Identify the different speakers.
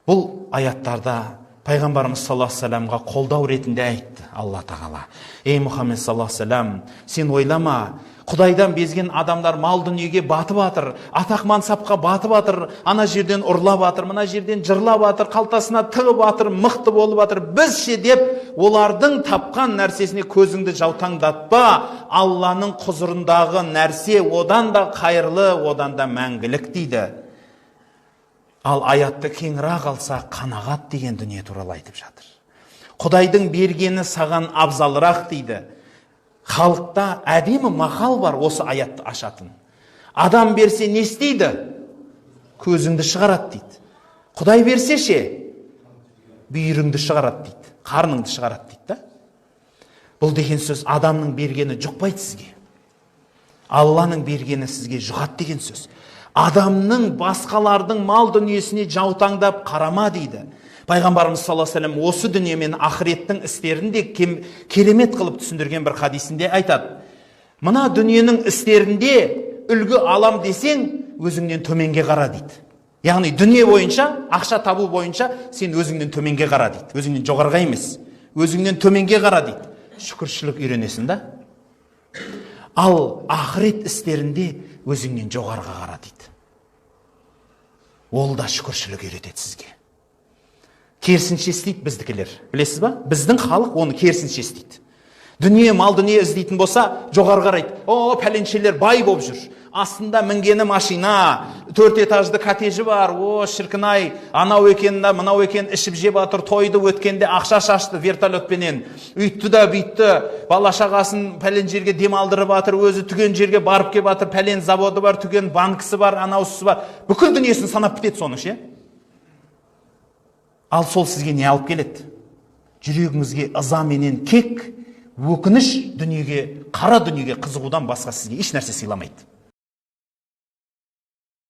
Speaker 1: Бұл аяттарда пайғамбарымыз саллаллаху алейхи вассаламға қолдау ретінде айтты Алла Тағала: ей, Мұхаммед саллаллаху алейхи вассалам, сен ойлама, Құдайдан безген адамдар мал дүниеге батып жатыр, атақ мансапқа батып жатыр, ана жерден ұрлап жатыр, мына жерден жырлап жатыр, қалтасына тығып жатыр, мықты болып жатыр, біз ше деп олардың тапқан нәрсесіне көзіңді жаутаңдатпа. Алланың құзырындағы нәрсе одан да қайырлы, одан да мәңгілік дейді. Ал аятты кеңірақ алса, қанағат деген дүние туралы айтып жатыр. Құдайдың бергені саған абзалырақ дейді. Халықта әдемі мақал бар осы аятты ашатын: адам берсе не істейді? Көзіңді шығарады дейді. Құдай берсе ше? Бүйіріңді шығарады дейді, қарныңды шығарады дейді да. Бұл деген сөз, адамның бергені жұқпайды сізге, Алланың бергені сізге жұғады деген сөз. Адамның, басқалардың мал дүниесіне жаутаңдап қарама дейді. Пайғамбарымыз саллаллаху алейхи вассалам осы дүние мен ақыреттің істерін де керемет қылып түсіндірген бір хадисінде айтады: мына дүниенің істерінде үлгі алам десең, өзіңнен төменге қара дейді. Яғни дүние бойынша, ақша табу бойынша сен өзіңнен төменге қара дейді, өзіңнен жоғарыға емес, өзіңнен төменге қара дейді, шүкіршілік үйренесің да. Ал ақырет істерінде өзіңнен жоғарыға қара дейді, ол да шүкіршілік үйретеді сізге. Керісінше істейді біздікілер, білесіз ба? Біздің халық оны керісінше істейді. Дүние, мал дүние іздейтін болса, жоғары қарайды: о, пәленшелер бай болып жүр, астында мінгені машина, төрт этажды коттеджі бар, о, шіркін ай, анау екен да, мынау екен, ішіп жеп жатыр, тойды өткенде ақша шашты вертолетпенен, үйтті да бүйтті, бала шағасын пәлен жерге демалдырып жатыр, өзі түген жерге барып келіп жатыр, пәлен заводы бар, түген банкісі бар, анаусысы бар, бүкіл дүниесін санап бітеді соның ше. Ал сол сізге не алып келеді? Жүрегіңізге ыза менен кек, өкініш, дүниеге, қара дүниеге қызығудан басқа сізге еш нәрсе сыйламайды.